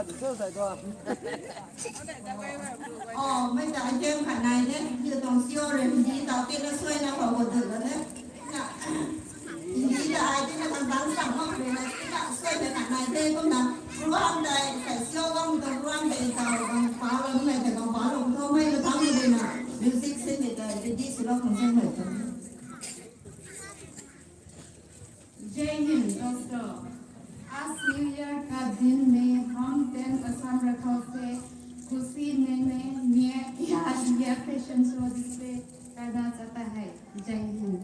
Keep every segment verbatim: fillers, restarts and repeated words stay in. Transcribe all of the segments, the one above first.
Oh, mei ta game khat nai de. Niw tuang show rui Hindi tau tina suaina khou khou dut la de. Na, Hindi ta ai tina kan bang sang mak rui na tina suaina khat nai de. Kumna program tei sai show bam tuang program tei tau bang pa lo mei tei bang pa lo tho mei lo tang de na. Music sin de ta Hindi sw lo khang sin mei ta. जय हिंद दोस्तों, आज new year का दिन में हम टेन असम रखों से खुशी में, में, में यह, यह फैशन शो डिस्प्ले करना चाहता है। जय Hind.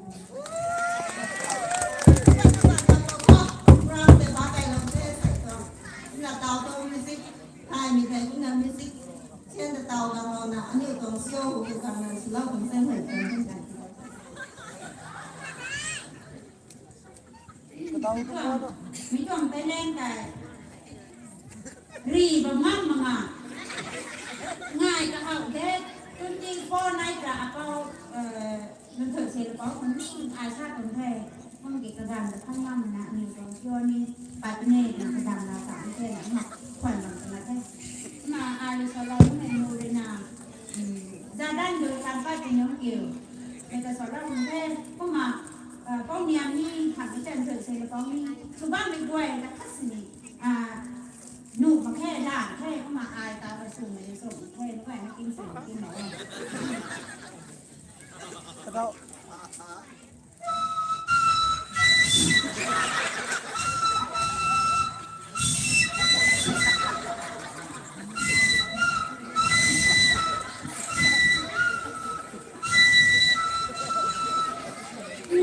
Mi tuang tei leng tei. Ri bam ngam mak nga. Ngai ka hau de, twenty four night ra apau, eh, nang thau se la pau, nang ai sa kum the. Hum ki kadan da khang ngam na, ni tuang show ni, pat ne, na kadan na sa the, na ma, khwan bam na the. Ma ai sa la, ni mu re na. Hmm, zadan dui kan pat ni nung kiu. Mei ta sa la kum the, kumna, eh, pau niam ni, hak ni chan thau se la pau ni. Sw bammei guay na khat sini. Ah, nuh mak khe, la mak khe, kumna ai ta ka sw mei sw mak khe, nuh ai na king sw mak king mak e. Kadau.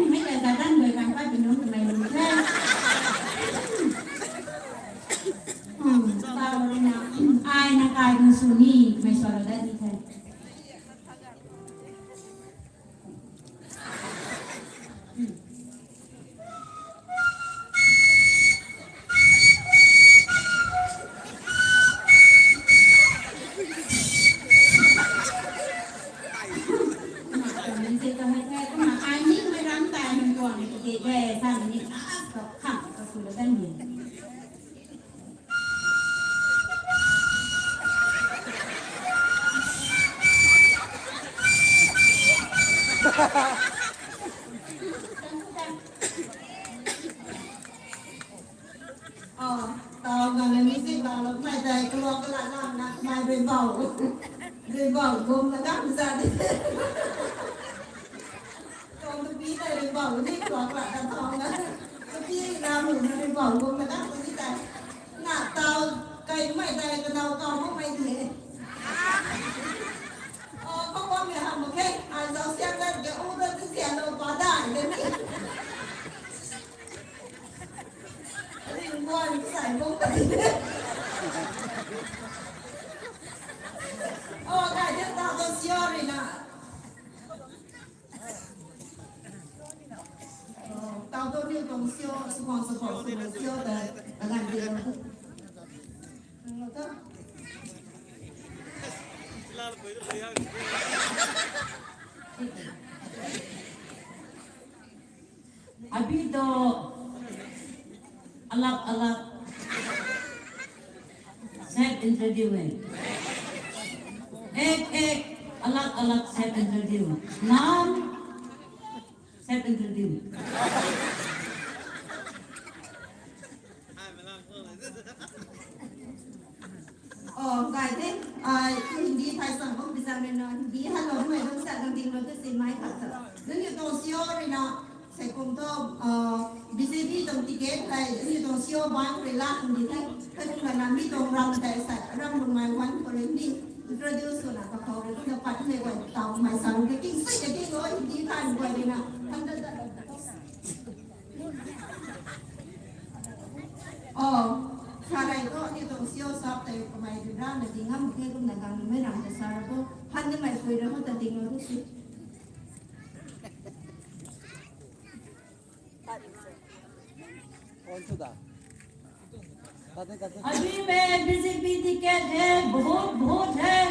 Mei ta zadan dui kan pat ni nung kamei nung the. Hmm, tau na, ai na kai nung sw ni, mei sw lo dat ni the. Hmm. Oh, tau ganv na music bam lou mei tei kalua kala lam na mei rui bau. Rui bau gum na gam za di. Tuang tupi tei rui bau ni kalua kala na tau na. Tupi na mu na rui bau gum na gam za di tei. Na tau kai mei tei kanau kau mak mei di. Oh, khou bam mei ham mak khe. Ai zau siam dat ge u dat tu siam lou pa dai de ni. Ringguan sai bung ta di. Oh, kai de ta to siam ri na. Oh, tau to ni tong siam, sukong sukong sukong siam ta, ta gan di lo. Lo ta. अभी तो अलग-अलग set interview है। एक-एक अलग-अलग set interview। नाम set interview। Oh, guys, eh, ah, Hindi phai sang bam pi sang rui na, Hindi ha lo mei bam sa dang ding lo tu si mai khat sa. Nunc ni tuang show rui na, sei kum tu, ah, B J P tuang ticket hei, nunc ni tuang show ban rui la Hindi hei, khat kum na mi tuang ram tei sa, ram lu mai wan khou rui ni, introduce sw na kakhou rui, kumna pat mei guay tau mei sa rui, king sui na king lo Hindi khan guay rui na, hundred Oh, sa rei thu ni tuang show sap tei kamei rui rana di ngam the kumna gang mei ram ta sa ra bo. Han ni mei pui ra ho ta ding lo ru si. कौन सा था? ताते, ताते। अभी में B J P ticket है, बहुत, बहुत है।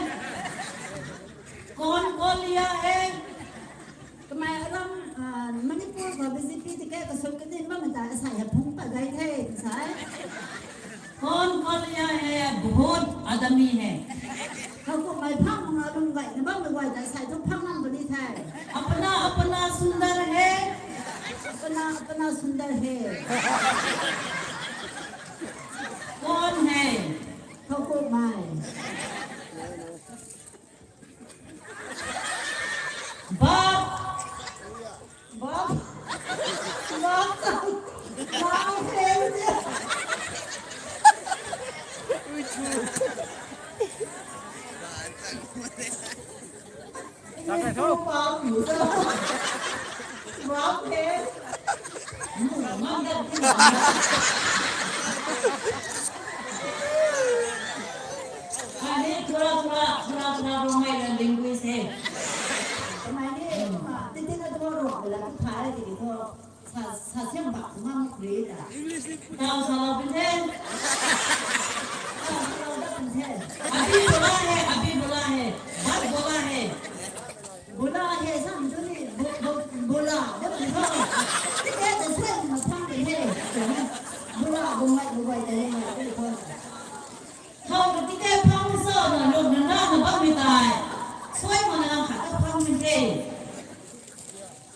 कौन, कौन लिया है? Kamei aram, ah, Manipur khou B J P ticket kasum kadin bammei ta asai ha phung pat gay the, sa e. कौन, कौन लिया है? बहुत आदमी है। Kakumhmei phang mak na lum gay na bam na guay ta sai thu phang nam puni the. अपना अपना सुंदर है। अपना अपना सुंदर है। कौन है? Kakumhmei. बाप। बाप। बाप। बाप है मुझे। इसको बाप नहीं था। बाप है। Mother. Ani, थोड़ा, थोड़ा, थोड़ा, थोड़ा Rongmei language है. Kamei ni, titi na thu Rongmei la thu thay tiki thu sa, sa siam bak tu ngam kri ta. Tau salou pin the. Tau salou dat pin the. अभी बोला है, अभी बोला है, बहुत बोला है. Bola he sam tu ni, bo-, bo-, bola, bo tu tho. Ticket ta suai ma phang de he. Bola, bo mai, bo mai, ta he mai, bo tho. Thow ta ticket phang so na, luk na, na, na bam mi tai. Suai ma na, khat ta phang mi the.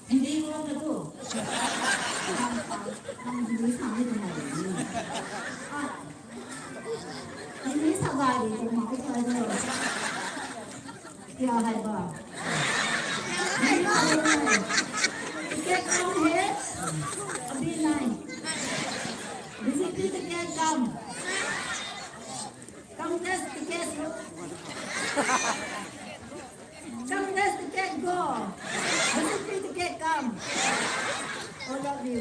Hindi ko na tu. Ang, ang, ang Hindi sa mi tu mai. Ah. Hindi sa gari ko mai, ko mai. क्या है बा? Ticket कम है, अभी नहीं. BJP ticket come. Congress ticket. Congress ticket go. BJP ticket come. All of you.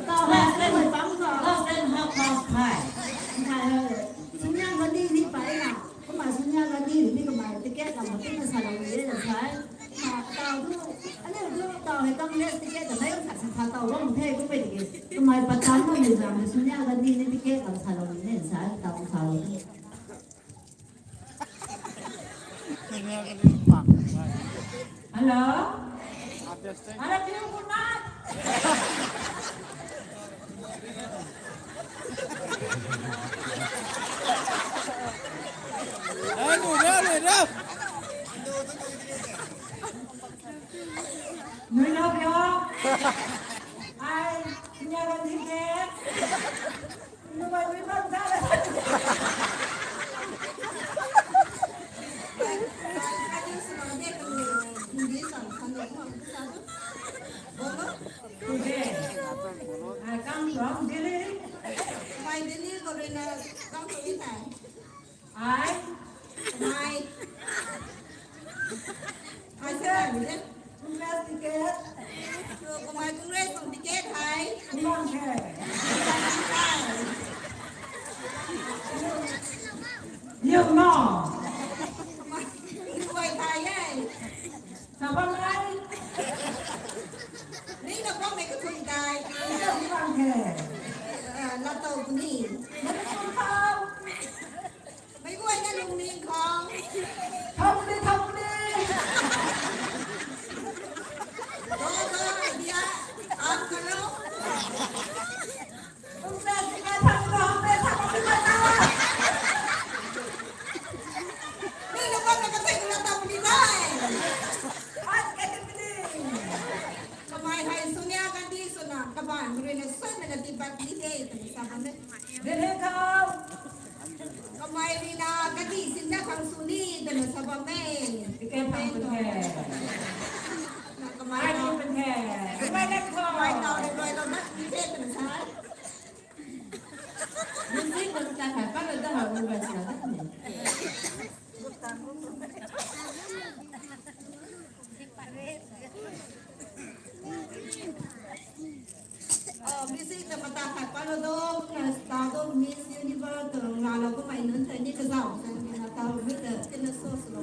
Last time, last time half past five. Sonia Gandhi ni pai na. Kumna Sonia Gandhi ni kumna ticket lam ma tina salou ni de sa. Kumna tau tu, ani tu tau hei Congress ticket ta nai sa sa tau bam the kum pai tiki. Kumna patan mo ni zam Sonia Gandhi ni ticket lam salou ni de sa tau salou. Hello? Hello, Piu Kumar? Hello, hello, hello. Nui love you. Ai, Sonia Gandhi ke. Today, I come from Delhi. My Delhi ko rui na kam ko ni thai. I, my, I say, Congress ticket. So, kamei Congress tuang ticket hei. Kumna the. You know. Kamei thai e. Sa bam nai. Ni na bam mei kathui dai. Kumna the. Ah, na tau ni. Na tau. Mei guay na lungning khang. Thau puni, thau puni. Go, go, idea. Aap karo. Tum sa sikai thau puni, thau puni, thau puni. Ni na bam na kathei na thau puni dai. Aap kati puni. Kamei hei Sonia Gandhi swna kabaanv rui na swn na kati bat ni de twna sa bam e. Delhi khou. Kamei rui na kati sinna khang sw ni twna sa bam e. Ticket phang pun the. Na kamei ai na pun the. Kamei na khou. Kamei na rui rui na mat ni de twna sa. Music na ta khat pat na da ha rui rui sa da ni. Music na mata khat palo do, na star do Miss Universe tuang lalo kamei nunc tei ni kazauh sa ni na tau mi ta tina so so lo.